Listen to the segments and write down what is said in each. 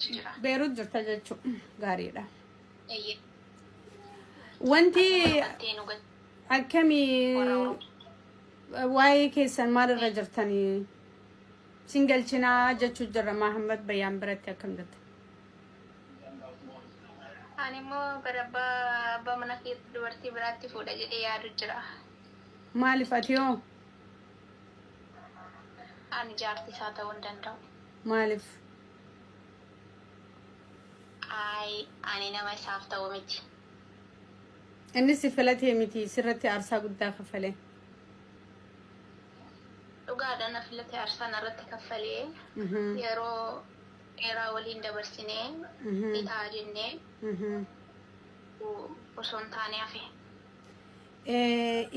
Achi jira. Beerut jirta jechuudha. Gaariidha. Eeyyee. Wanti Asuma galtee nu galtee akkamii warra Oromoo. waa'ee keessan maalirra jirtanii? Sin galchinaa jechuu jirra Mahammad Bayyaan biratti akkam jette? Ani immoo bara abbaa mana keetti dubartii biraatti fuudha jedhee yaadu jira. Maaliif ati hoo? Ani jaartii isaa ta'uu hin danda'u. Maaliif? Ayi, ani nama isaaf ta'u miti. Inni si filatee miti, sirratti aarsaa guddaa kaffalee. Dhugaadha, na filate, aarsaa narratti kaffalee, yeroo dheeraa waliin dabarsinee ni ta'a jennee osoo hin taane hafe.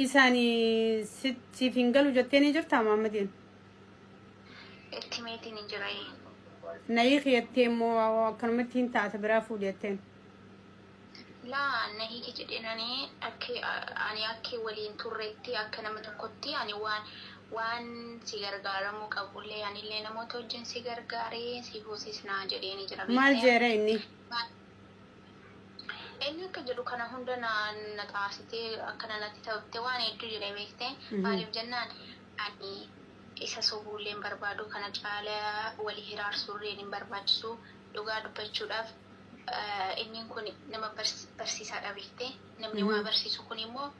Isaanii siif hin galu jettee ni jirtaa Mahammadiin? Itti meetiin hin jira. Nayii kiyattee immoo akkanumatti hin taata biraa fuudhi jetteen. Laa, na hiiki jedheen. Ani akka ani akka waliin turretti, akka nama tokkotti ani waan si gargaaramuu qabullee anillee namoota wajjin si gargaaree si fuusisnaa jedheeni jira. Maal jeere inni? Inni akka jedhu kana hunda na taasitee akkana natti ta'utte waan hedduu jedhe, beektee. Maaliif jennaan, ani isa sobuullee hin barbaadu, kana caalaa walii hiraarsuullee hin barbaachisu. Dhugaa dubbachuudhaaf, inni kun nama barsiisaadha, beektee. Namni waa barsiisu kun immoo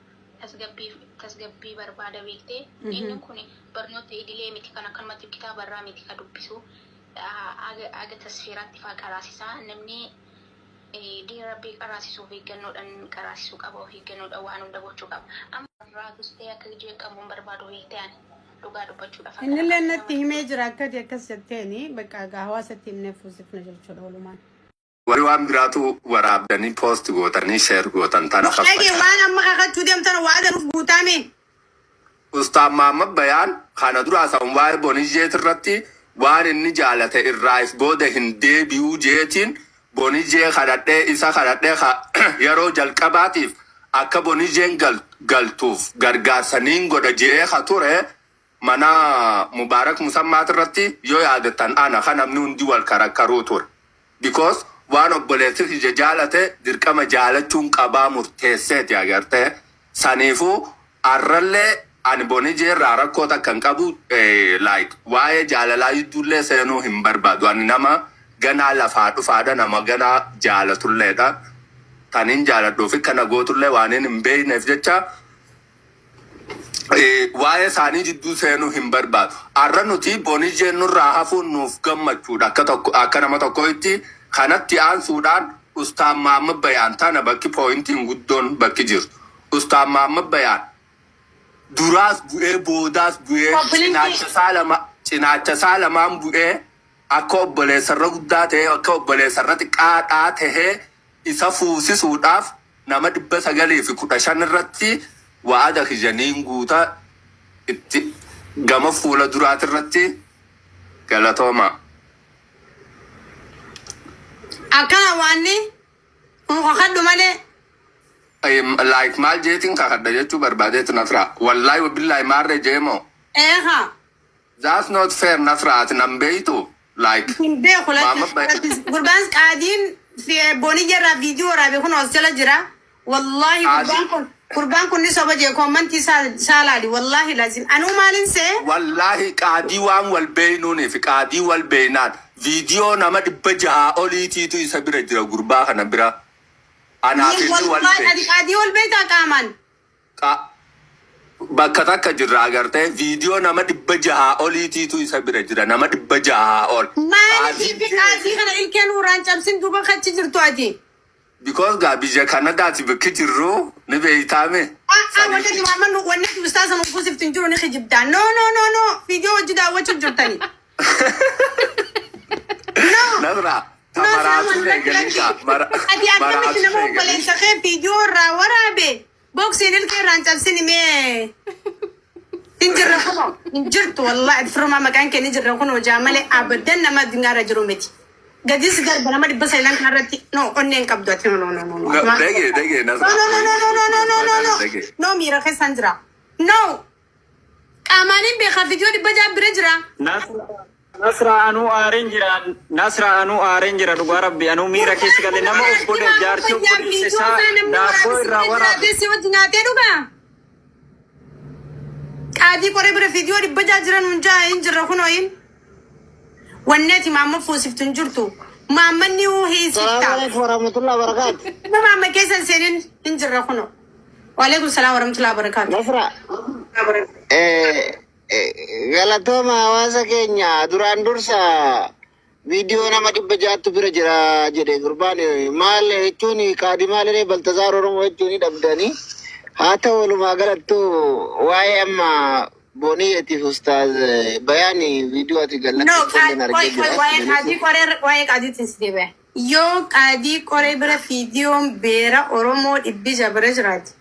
tasgabbii barbaada, beektee. Inni kun barnoota idilee miti, kan akkanumatti kitaaba irraa miti ka dubbisu, aga tasfiiraatti faa qaraasisaa. Namni diina Rabbii qaraasisuuf eeggannoodhaan qaraasisuu qaba, of eeggannoodhaan waan hunda gochuu qaba. Amma raatus ta'e akka jeeqamu hin barbaadu, beektee, ani dhugaa dubbachuudhaaf. Akka Innillee natti himee jira akkati akkas jetteeni, bakka egaa hawaasatti himnee fuusifna jechuudha walumaan. Warri waan biraatu waraabdanii post gootanii share gootan tana Dhage faffacaa. waan amma kakachuu deemtan waadaa nuuf guutaame. Ustaaz Mahammad Bayaan kana dura san waa'ee Boniyyeet irratti waan inni jaalate irraa if booda hin deebi'uu jeetiin Boniyyee kadhadhee, isa kadhadhee yeroo jalqabaatiif akka Boniyyeen galtuuf gargaarsa niin godha je'ee ka ture mana Mubaarak Musammaat irratti yoo yaadattan, ana ka namni hundi wal karakkaruu ture. Because waan obboleessi kiyya jaalate dirqama jaalachuun qabaa murteesseeti agartee. Saniifuu arrallee ani Bonijee irraa rakkoo takka hin qabu, like waa'ee jaalalaa jidduullee seenuu hin barbaadu. Ani nama ganaa lafaa dhufaadha, nama ganaa jaalatulleedha. Tanin jaaladhuu fi kana gootullee waan hin beekneef jecha waa'ee isaanii jidduu seenuu hin barbaadu. Har'a nuti Bonijeen nurraa hafuun nuuf gammachuudha akka tokko, akka nama tokkotti. Kanatti aansuudhaan Ustaan Mahammad Bayaan tana bakki pointiin guddoon bakki jirtu. Ustaan Mahammad Bayaan duraas bu'ee boodaas bu'ee Copy linkii. Cinaacha isaa lamaan bu'ee akka obboleessarra guddaa ta'ee akka obboleessarra xiqqaadhaa tahee isa fuusisuudhaaf nama 915 irratti wa'ada kijaniin guuta itti gama fuula duraati irratti. Galatooma. Akkana waanni kun kakadhu malee. Like maal jeetiin kakadha jechuu barbaadeetu, Nasra? Wallaahi wabillaahi maarree jeemoo. Eehaa. That's not fair, Nasra, ati nan beeytu like. Hin beeku. Maama lakki. Gurbaan qaadiin Booniyya irraa viidiyoo waraabe kun as jala jira. Wallaahi gurbaan kun ni soba jee, commentii isaa laali. Wallaahi lazim. Anuu maalin see? Wallaahi qaadii waan wal beeynuunii fi qaadii wal beeynaan viidiyoo nama 600 oliitiitu isa bira jira, gurbaa kana bira. Anaaf inni wal Wallaahi beey. Ati qaadii wal beektaa qaamaan? Bakka takka jirra agartee, viidiyoo nama 600 oliitiitu isa bira jira, nama 600 ol. Maaliif qaadii kana ilkeen uraan cabsin duuba kachi jirtu ati? Because gaa biyya Kanadaati bakki jirru ni beeytaame. Ah, wanni ati maamannu, wanni ati ustaaza nu kuusiftu hin jiru, ni kijibdaa. No, no, no, no. Viidiyoo hojii daawwachuu jirtani. No. Nasra No, tamaraatu lakki eegalii lakki. gaa Ati akkamitti maraatu nama eegalii. obboleessa kee viidiyoo irraa waraabe boksiin ilkee irraan cabsini mee? Hin jirre kunoo, hin jirtu. Wallaahi firumaa maqaan kee ni jirre kunoo jaa malee abadan nama addunyaa irra jiru miti. Gadis garba nama 900 kanarratti no onnee hin qabdu ati. No, no, no, no, no. No, dhagee dhagee No, Nasra. no, no, no, no, no, no, no, no, no. Dhagee. No, miira keessaan jira. No. Qaamaaniin beekaa, viidiyoo 600 bira jira. Nasra. Nasra, anuu aareen jira. Nasra, anuu aareen jira, dhugaa rabbi, anuu miira keessa galee nama obbole jaartii obboleessa isaa daabboo irraa waraabe. Si wajji nyaatee dhugaa. Qaadii qoree bira viidiyoo 600 jiran hundaa hin jirra kunooyin. Wanni ati maamma fuusiftu hin jirtu. Maammanni huu hiisifta. Salaamu alaikum warahmatullahi wabarakatuh. Maamma keessa hin seenin, hin jirra kunoo. Waalaikum salaam warahmatullahi wabarakatuh. Nasra, galatooma hawaasa keenya. Duraan dursa viidiyoo nama 600tu bira jira jedhe gurbaan, maal jechuun kaadimaalee Baltazaar Oromoo jechuun dhabdanii. Haa ta'u, walumaa galattuu waa'ee amma Booniyyeetiif Ustaaz Bayaan viidiyoo ati No, gallattee argee jira. waa'ee qaadii qoree, waa'ee qaadiitiin si deebi'a. Yoo qaadii qoree bira viidiyoon beera Oromoo 600 bira jiraate,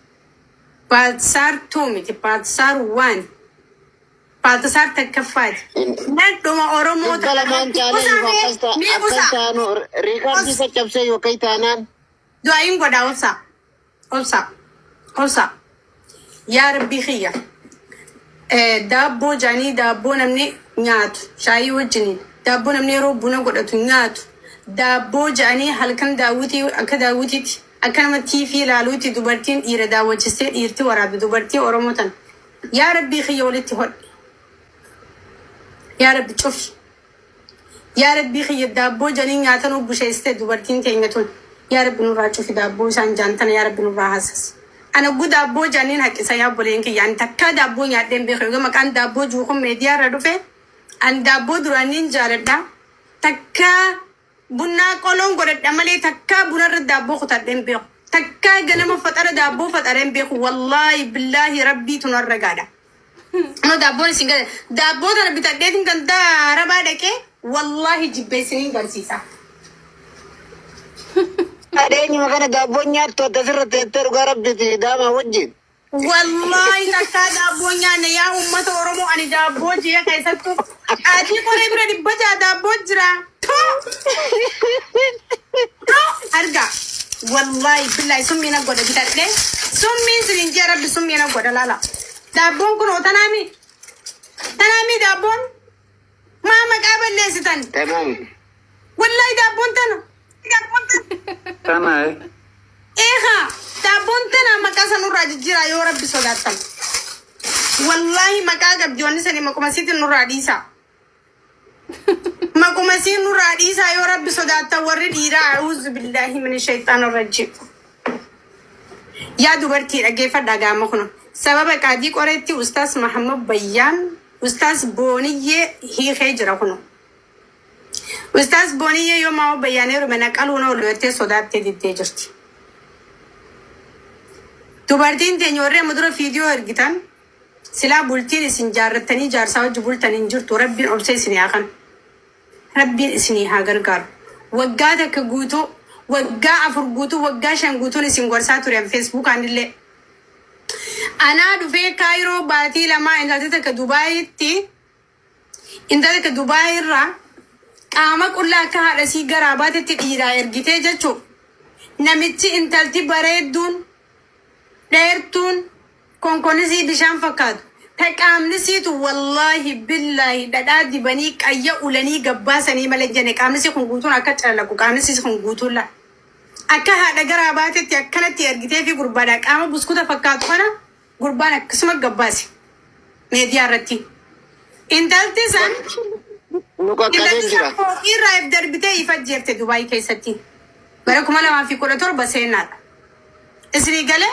Baaltisaar 2 miti, Baaltisaar 1. Baaltisaar takkaffaati. Nadhuma Oromoo 200n caalee yoo akkas Mee akkas usaa. taanu riikardii caccabsee yoo kai taanaan. Du'aayin godhaa, obsaa. Obsaa. Obsaa. Yaa Rabbii kiyya. Daabboo jaanii, daabboo namni nyaatu shaayii wajjiniin, daabboo namni yeroo buna godhatu nyaatu, daabboo ja'anii halkan daawwitii akka daawwitiitti, akka nama tiifii ilaaluutti dubartiin dhiira daawwachistee dhiirti waraabde dubartii Oromoo tan. Yaa Rabbii kiyya, walitti hodhi. Yaa Rabbi, cufi. Yaa Rabbii kiyya, daabboo janii nyaatanuu busheessite dubartiin teenya tun. Yaa Rabbi, nurraa cufi daabboo isaan jaantana. Yaa Rabbi, nurraa haasas. Ana gu daabboo janiin haqqisa. Yaa obboleen kiyya, ani takkaa daabboo nyaadheen beeku. Egaa maqaan daabboo jiru kun meediyaa irra dhufe. Ani daabboo duraaniin jaaladha. Takkaa bunnaa qoloon godhadha malee takkaa bunarra daabboo kutadheen beeku. Takkaa ganama faxara daabboo faxareen beeku. Wallaahi billaahi, Rabbiitu narra gaadha. No, daabboon isin gala. Daabboo tana bitadheetiin gandaa Arabaa dhaqee wallaahi jibbee isiniin garsiisa. Dheenyuma kana daabboon nyaattu akkasirra teettee, dhugaa rabbiiti, daamaa wajjin. Wallaahi takkaa daabboo nyaanne. Yaa uummata Oromoo, ani daabboo jee keessattuu qaadii qoree bira 600 daabboo jira. Too! Too! Argaa. Wallaahi billaahi, summii na godha bitadhee. Summiin sinin jee, Rabbi summii na godha laala. Daabboon kun hoo tanaami? Tanaami daabboon? Maa maqaa balleessitan? Tanaam. Wallaahi daabboon tana. Daabboon tana. Tana. Eegaa daabboon tana, maqaa sanurraa jijjiiraa yoo Rabbi sodaattan. Wallaahi maqaa qabdi wanni sani, maquma siitiin nurraa dhiisaa. Maquma siin nurraa dhiisaa yoo Rabbi sodaattan, warri dhiiraa. A'uuzu billaahi mina shayxaan rajjiim. Yaa dubartii, dhaggeeffadhaa gaama kuna. Sababa qaadii qoreetti Ustaas Mahammad Bayyaan Ustaas Booniyyee hiikee jira kuno. Ustaas Booniyyee yoo Mahammad Bayyaan heerume naqaluun oolu jettee sodaattee diddee jirti. Dubartiin teenya warri amma dura viidiyoo ergitan, silaa bultiin isin jaarrattanii jaarsaa wajji bultan hin jirtu. Rabbiin obsee isinii haa kanu. Rabbiin isinii haa gargaaru. Waggaa 1 guutuu, waggaa 4 guutuu, waggaa 5 guutuun isin gorsaa ture Feesbuukaan illee. Anaa dhufee Kaayiroo baatii 2 intalti takka Dubaayitti, intala takka Dubaay irraa qaama qullaa akka haadha isii garaa baatetti dhiiraa ergitee jechuun, namichi intalti bareedduun dheertuun konkonisii bishaan fakkaatu ta qaamni siitu, wallaahi billaahi, dhadhaa dibanii qayya ulanii gabbaasanii malee jenne, qaamni sii kun guutuun akka calalaqu, qaamni sii kun guutuun la akka haadha garaa baatetti akkanatti ergitee fi gurbaadha qaama buskuta fakkaatu kana gurbaan akkasuma gabbaase meediyaa irratti. Intalti san Nu qaqqabeen intalti jira. san fooqii irraa if darbitee if ajjeefte Dubaay keessatti. Bara 2017 seenaadha. Isinii galee,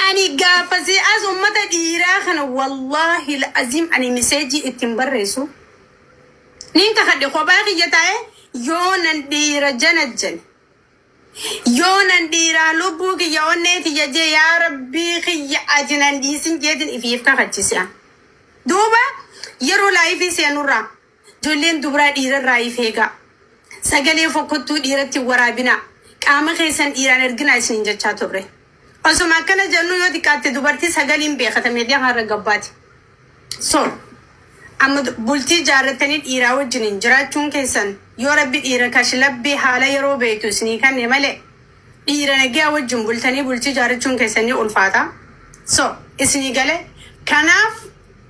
ani gaafasii as ummata dhiiraa kana, wallaahi aziim, ani miseejii ittiin barreessu. Niin kakadhe kophaa kiyya taa'ee, yoo nan dhiira janajjane, yoo nan dhiiraa lubbuu kiyya onnee tiyya jee, yaa Rabbii kiyya, ati nan dhiisin jeetin ifiif kakachise. Duuba yeroo laayifii seenurraa ijoolleen dubraa dhiirarraa if eegaa. Sagalee fokkottuu dhiiratti hin waraabinaa. Qaama keessan dhiiraan erginaa isiniin jechaa turre. Osuma akkana jennu yoo xiqqaatte dubartii sagaliin beekata miidiyaa kanarra gabbaati. So amma bultii jaarrattanii dhiiraa wajjiniin jiraachuun keessan, yoo Rabbi dhiira kashlabbee haala yeroo beektu isinii kanne malee, dhiira nagaa wajjin bultanii bultii jaarrachuun keessan ni ulfaata. So isinii galee, kanaaf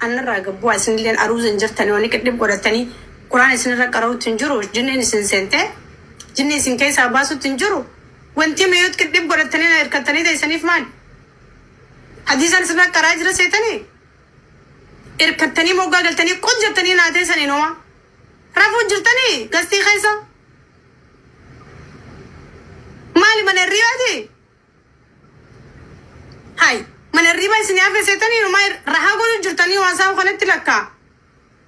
annarraa gabbu'aa. Isinilleen aruuza hin jirtanii wanni qidhib godhatanii Quraan isinirra qara'utti hin jiru. Jinniin isin seentee jinni isin keessaa baasutti hin jiru. Wanti miyyuut qidhib godhattanii na hirkattanii teessaniif maali? Hadiisaan isinirra qaraa jira seetanii? Hirkattanii moggaa galtanii qut jettanii naa teessanii nooma. Rafuu jirtanii gastii keessa? Maali mana hirribaati? Hai, mana hirribaa isin hafe seetanii numaa rahaa godhu jirtanii waan isaan kanatti lakkaa.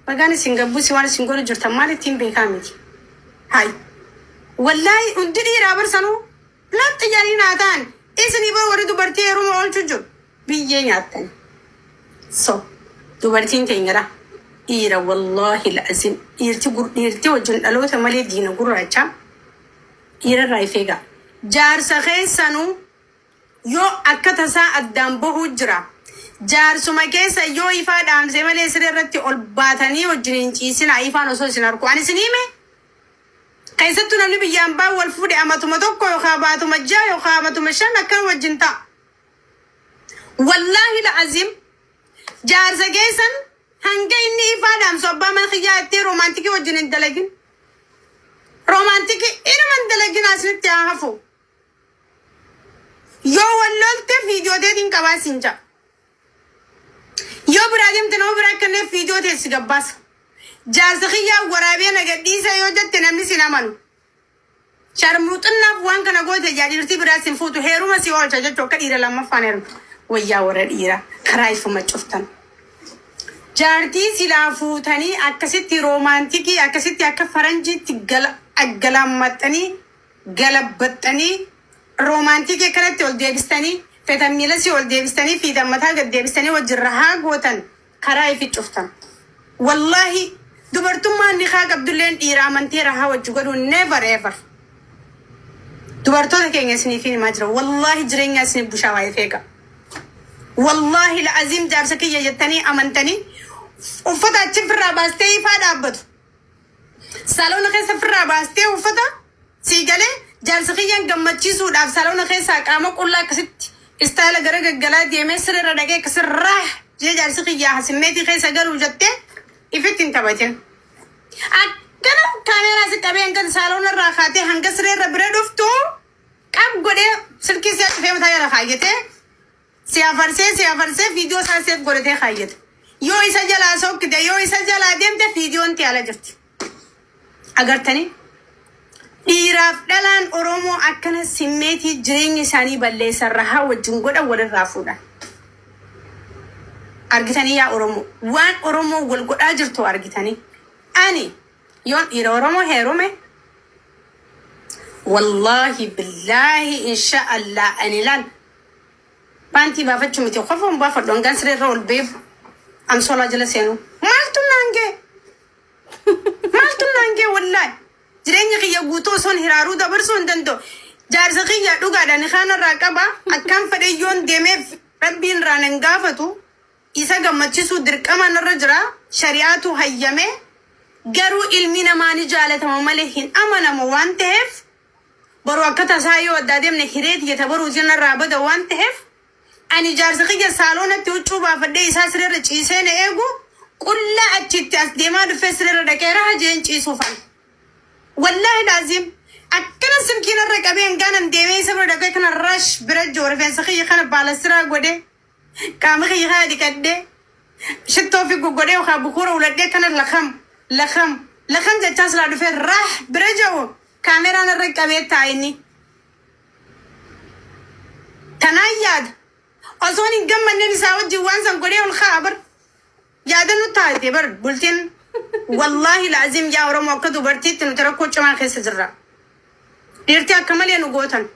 Bagaan isin gabbusi waan isin godhu jirtan maal ittiin beekaa miti. Hai, wallaahi hundi dhiiraa barsanuu lafti jedhanii naa ta'an isinii bara warri dubartii heeruma oolchu jiru biyyee nyaattani. So, dubartiin teenyadha. Dhiira wallaahi la'azim dhiirti dhiirti wajjin dhaloota malee diina gurraacha dhiirarraa if eegaa. Jaarsa keessanuu yoo akka tasaa addaan bahuu jira. Jaarsuma keessa yoo ifaa dhaamsee malee siree irratti ol baatanii wajjin hin ciisinaa ifaan osoo isin arku. Ani isin hime keessattuu namni biyyaan baa wal fuudhe amatuma 1 yookaan baatuma 6 yookaan amatuma 5 akkana wajjin ta'a. Wallaahi la'azim jaarsa keessan hanga inni ifaa dhaamsu abbaa mana kiyyaa itti romantic wajjin hin dalagin. Romantic inuma hin dalagin asinitti haa hafu. Yoo wal lolte viidiyoo teetiin qabaa siin ja'a. Yoo biraa deemte nama biraa kenneef viidiyoo teessi gabbaasa. Jaarsa kiyyaa waraabee na gadhiisa yoo jette namni sin amanu. Sharmuuxinnaaf waan kana goote yaa dhiirtii biraa sin fuutu heeruma si oolcha jechuu akka dhiira lammaffaan heerumtu. Wayyaa warra dhiiraa karaa ifuma cuftan. Jaartii silaa fuutanii akkasitti romantic akkasitti akka faranjiitti aggalammaxxanii galabbaxxanii romantic akkanatti ol deebistanii fetan miilasii ol deebistanii fiixan mataa gad deebistanii wajjin rahaa gootan karaa ifi cuftan. Wallaahi dubartummaan nikaa qabdulleen dhiira amantee rahaa wajji godhuu never ever. Dubartoota keenya isiniif himaa jira. Wallaahi jireenya isiniif bushaa waa'ee feeqa. Wallaahi la'aziim jaarsa kiyya jettanii amantanii uffata achi firraa baastee ifaa dhaabbatu. Saloona keessa firraa baastee uffata sii galee jaarsa kiyyaan gammachiisuudhaaf saloona keessaa qaama qullaa akkasitti style gara gaggalaa deemee sirriirra dhaqee akkasirraa jee jaarsi kiyyaa simmeetii keessa galuu jettee ifitti hin taphatin. Akkana kaameeraa si qabee hanga saaloona irraa kaatee hanga sireerra bira dhuftu qab godhee silkii si'a cufee mataa jala kaayyatee si afarsee si afarsee viidiyoo isaa seef godhatee kaayyate. Yoo isa jalaa sokkite yoo isa jalaa deemte viidiyoon ti ala jirti. Agartanii? Dhiiraaf dhalaan Oromoo akkana simmeetii jireenya isaanii balleessan rahaa wajjin godhan walirraa fuudhan. Argitanii yaa Oromoo waan Oromoo wal godhaa jirtu argitanii. Ani yoon dhiira Oromoo heerume wallaahi billaahi insha Allah ani laal paantii baafachuu miti qofa hin baafadhu hangaan sireerra ol beefu amsoolaa jala seenu maaltu naan ga'e maaltu naan ga'e wallaahi jireenya kiyya guutuu osoon hiraaruu dabarsuu hin danda'u. Jaarsa kiyya dhugaadhaan kaan irraa qaba akkaan fedhe yoon deemeef rabbiin irraa nan gaafatu isa gammachisuu dirqama narra jira shari'aatu hayyame garuu ilmi namaa ni jaalatama malee hin amanamu waan ta'eef boru akka tasaa yoo addaa deemne hiree tiyya boruu narraa bada waan ta'eef ani jaarsa kiyya saaloonatti huccuu baafadhee isaa sireerra ciisee na eegu qullaa achitti as deemaa dhufee sireerra dhaqee raha jeen ciisuufan. Wallaahi laazim akkana silkiin irra qabee hangaanan deemee isa bira dhaqee kana rash bira jiru rifeensa kiyya kana baalastiraa godhee qaama kiyya kana dhiqadhee shittoo fi goggodhee yookaan bukuura uladhee kana lakam lakam lakam jechaa silaa dhufee rah bira jiru kaameraan irra qabee taa'inni. Tanaan yaada. Osoon hin gammanneen isaa wajjin waan san godhee ol kaa'a bar. Yaada nu taate bar bultiin wallaahi laazim yaa Oromoo akka dubartiitti nuti rakkoo cimaa keessa jirra. Dhiirti akka malee nu gootan.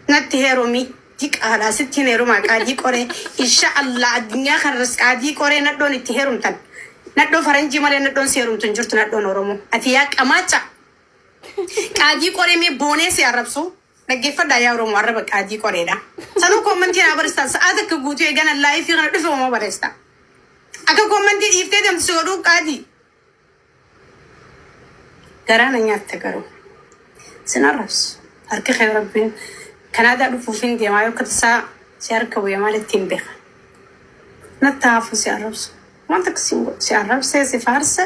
Natti heerumi diqaadha sitti hin heerumaa qaadii qoree insha Allah addunyaa kanarras qaadii qoree nadhoon itti heerumtan. Nadhoo faranjii malee nadhoon si heerumtu hin jirtu nadhoon Oromoo. Ati yaa qamaaca. Qaadii qoree mee boonee si arrabsu. Dhaggeeffadhaa yaa Oromoo arraba qaadii qoreedha. Sanuu comment naa barreessitan sa'aat akka guutuu eegana live kana dhufe homaa barreessita. Akka comment dhiiftee deemtu si godhuu qaadii. Garaa na nyaatte garuu. Sin arrabsu. Harki kee rabbiin Kanaadaa dhufuuf hin deemaa yoo akka tasaa si harka bu'e maal ittiin beeka. Natti hafu si arrabsu. Wanta akkasiin godhu si arrabsee si faarse.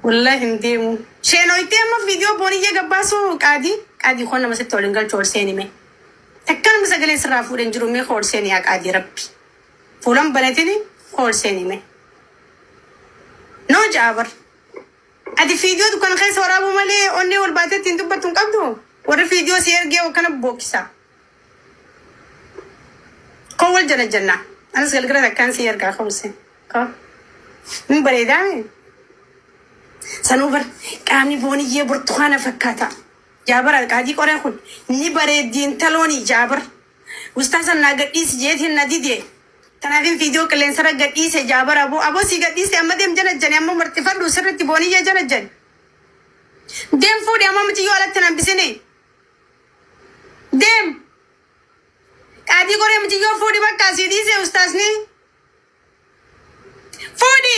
Wallahi hin deemu. Sheenoytee amma viidiyoo booniyyee gabbaasuu qaadii qaadii kun nama sitti waliin galchu ol seeni mee. Takka nama sagalee sirraa fuudhee hin jiru mee ol seeni yaa qaadii rabbi. Fuulan banatini ol seeni mee. Noo ja'a bar. Ati viidiyoo dukkan keessa waraabuu malee onnee ol baatee ittiin dubbattu hin qabdu. Warri viidiyoo si ergee akkana bookkisa. Koo wal jala jenna. Anis galgala takkaan si ergaa ka'umse. Koo. Hin bareedaa mee? Sanuu bar qaamni booniyyee burtukaana fakkaata. Jaabara qaadii qoree kun ni bareeddi intalooni jaabar. Ustaazan naa gadhiisi jeetiin na dide. Kanaafin viidiyoo qilleensarra gadhiise jaabara aboo aboo si gadhiiste amma deem jala jani amma marxifadhu sirriitti booniyyee jala jani. Deem fuudhi amma muciyyoo alatti hin hambisini. Deem. Qaadii qoree muciyyoo fuudhi bakka asii dhiise ustaazni. Fuudhi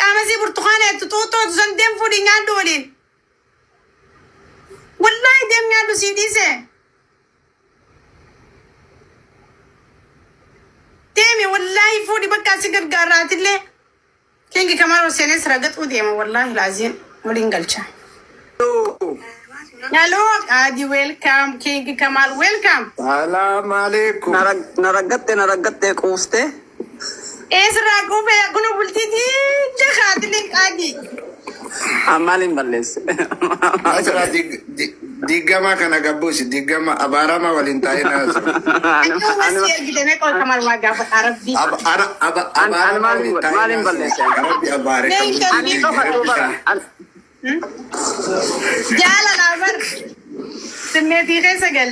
qaama isii burtukaana jettu xuuxxootu san deem fuudhi nyaadhu waliin. Wallaahi deem nyaadhu sii dhiise. Deemi wallaahi fuudhi bakka asii gargaarraatillee. Kingi Kamaal Huseenis ragaxuu deema wallaahi laaziin waliin galcha. Hello, Adi welcome, King Kamal welcome. Salaam alaikum. Na raggatte na raggatte quufte. Eesirraa quufee kun bultiitii jakaatilee qaadii. Maaliin balleesse? Asirraa diiggamaa kana gabbuusi diiggama abaaramaa waliin taa'ee naasira. Akka wasi ergite meeqa ol Kamal waa gaafadha rabbii. Abaaramaa waliin taa'ee Maaliin balleesse? naasira. Rabbi abaare Mee kan hin Ani qofa duuba. Jaalala bar. Simmeetii keessa gal.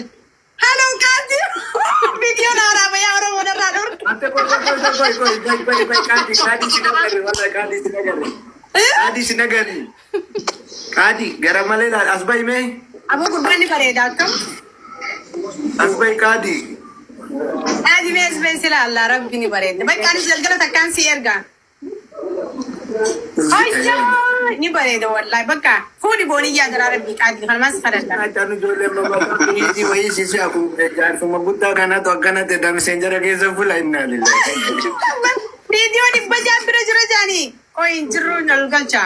Hello qaadii. Viidiyoon haaraa bayyaa Oromoo irraa dhorku. Ante qoy qoy qoy qoy qoy qoy qoy qoy qaadii qaadii si nagari walla qaadii si nagari. Qaadii si nagari. Qaadii gara malee laal as bahi mee Aboo gurbaan ni bareeda akkam. as bahi qaadii. Qaadii mee as bahi sila Allah rabbi ni bareeda. Bakka anis galgala takkaan si ergaa. Ayyaa ni bareeda wallahi bakka fuudhi booniyyaa garaa rabbii qaadii kanumas kadhadha. Achaan ijoolleen babaa wayii sisi akkuma jaarsuma guddaa kanatu akkanatti damseen jara keessa fula innaa lillahi. Viidiyoo 600 bira jira jaanii. Qoy hin jirru ol galcha.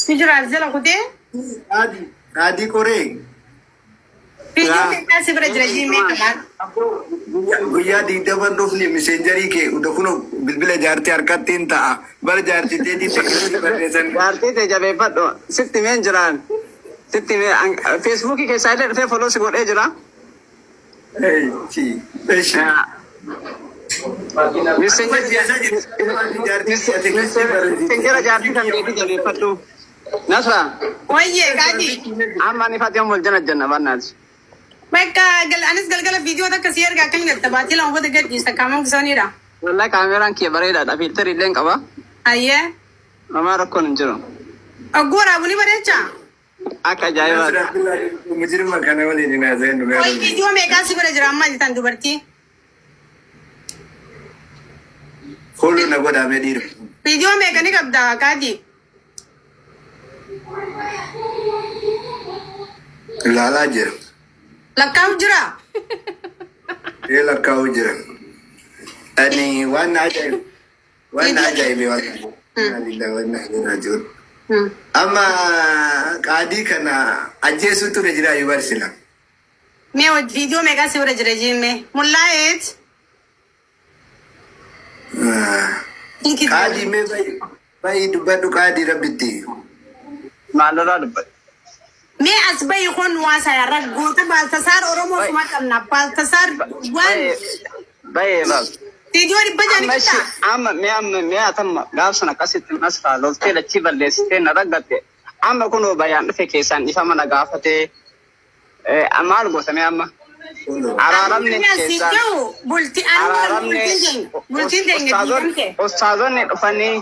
Ni jira as jala kutee. Qaadii qaadii qoree. Viidiyoo meeqaa si bira jira jiimee qabaan. Guyyaa 20 dhufni miseenjarii kee uda kun bilbila jaartii harkatti hin ta'a. Bara jaartii teetii teetii barreessan. Jaartii ta'e jabeeffadhu. Sitti meen jiraan. Sitti mee Feesbuukii keessaa illee dhufee follow si godhee jira. Eshi. Messenger jaartii kan keetii jabeeffadhu. Nasra, Wayyee qaadii. amma ani Faatihan wal jala jenna barnaati. Bakka anis galgala viidiyoo takka si ergaa akkam jetta baatii 2 booda gadhiista kaamoon kisooniidha. Wallahi kaameraan kiyya bareedaadha. Filter illee qaba. Ayyee. Namaa rakkoon hin jiru. Ogguu waraabu ni bareechaa? Akka ajaa'ibaati. Mujirma kana waliin hin haasa'in dhugaa. Qoy viidiyoo meeqaa si bira jira amma jettan dubartii? Follow na godhaa mee dhiira. Viidiyoo meeqa ni qabda qaadii? Ilaalaa jira. Lakkaa'u jira? Ee lakkaa'u jira. Ani waan na ajaa'ibe waan na ajaa'ibe waan inna lillahi wa inna ilaihi raaji'uun. Amma qaadii kana ajjeesuu ture jira iyyuu barsila. Mee viidiyoo meeqaa si bira jira jiimmee? Mullaa'eet. Qaadii mee bayi dubbadhu qaadii rabbitti. Maalirraa dubbadhu? Mee as bayi kun waasaa raggoota Baaltasaar Oromoo suma qabna. Baaltasaar waan Bayee baal. viidiyoo 600 ni Amma ishi qabdaa? amma mee amma mee atamma gaaf sana akkasitti nasraa loltee lachii balleessitee na raggatte amma kunoo bayaan dhufe keessaan dhiifama na gaafatee maal goota mee amma araaramne Ani asii keessaan gahu bulti ani araaramne bultiin teenya diigamte. Ustaazonni dhufanii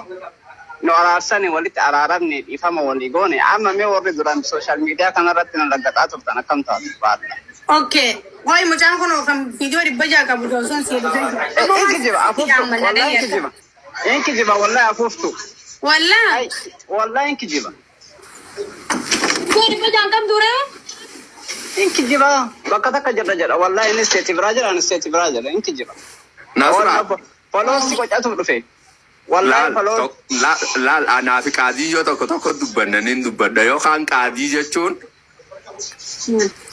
nu araarsanii walitti araaramne dhiifama walii goone amma mee warri duraan social media kanarratti nu raggaxaa turtan akkam taatu baadha. Okay. Qoy mucaan kun kan viidiyoo 600 qabu osoo si dhufee jira. In kijiba afuuftu wallahi in kijiba in kijiba wallahi afuuftu. Wallaa. Ay wallahi in kijiba. Viidiyoo 600 qabdu ree? In kijiba bakka takka jirra jedha wallahi inni state biraa jira ani state biraa jira in kijiba. Nasra. Follow si qocatuuf dhufe. Wallaahi Laal, follower laal anaa fi qaadii yoo tokko tokko dubbanna nin dubbadha yookaan qaadii jechuun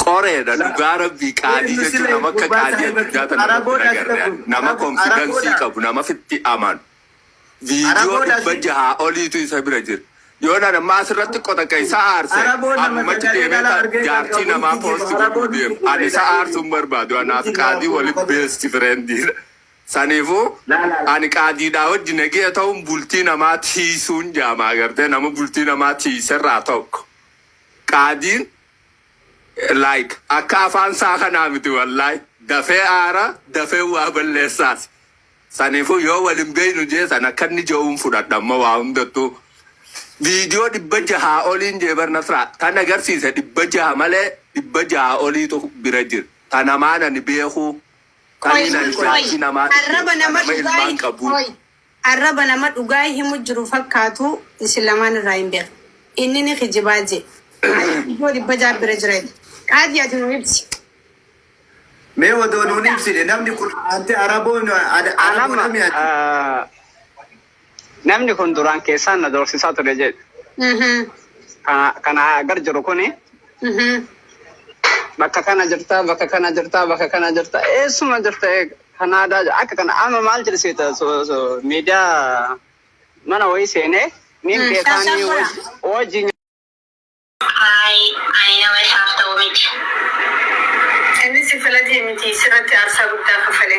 qoreedha dhugaa rabbii qaadii Eenyu jechuun sila nama akka gurbaa qaadii saahiba addunyaa tana irratti Araboodha hin sila agarre kun. nama confidence Araboodha. qabu nama fitti amanu viidiyoo Araboodha dhibba si. jahaa oliitu isa bira jira. Yoo nana ammaa asirratti qota isa aarse Araboon nama ammumatti sagalee deemee dhala argee kan jaartii qabu namaa itti post jiru. godhuu Araboon deema. itti Ani isa aarsuun barbaadu anaaf qaadii waliin best friendiidha. Saniifuu ani qaadiidhaa wajji nagee ta'uun bultii namaa tiisuun jaamaa agartee nama bultii namaa tiiserraa tokko. Qaadiin like akka afaan isaa kanaa miti wallahi dafee aara dafee waa balleessaas. Saniifuu yoo walin beeynu jeesan akka inni je'uun fudhadha amma waa hundattuu. Viidiyoo 600 oliin jee barnasraa tan agarsiise 600 malee 600 oliitu bira jira. Ta namaan ani beekuu Qoy, taniin ani qoy. jaartii namaa Arraba nama nama dhugaa ilmaan qabu. qoy. Arraba nama dhugaa himu jiru fakkaatu isin lamaan irraa hin beeku. Inni ni kijibaa jee. Viidiyoo 600 bira jira. Qaadii ati nu ibsi. Mee odoo nuun ibsine namni kun ante Araboon Araboon Anamma namni ati. Namni kun duraan keessaan na doorsisaa ture jedhe. Kana gar jiru kuni bakka kana jirta, bakka kana jirta, bakka kana jirta, eessuma jirta, Kanaadaa akka kana amma maal jedhe seeta miidiyaa mana wayii seenee niin beekaanii wajjin Hayi, ani nama isaaf ta'u miti. Inni si filatee miti sirratti aarsaa guddaa kafale.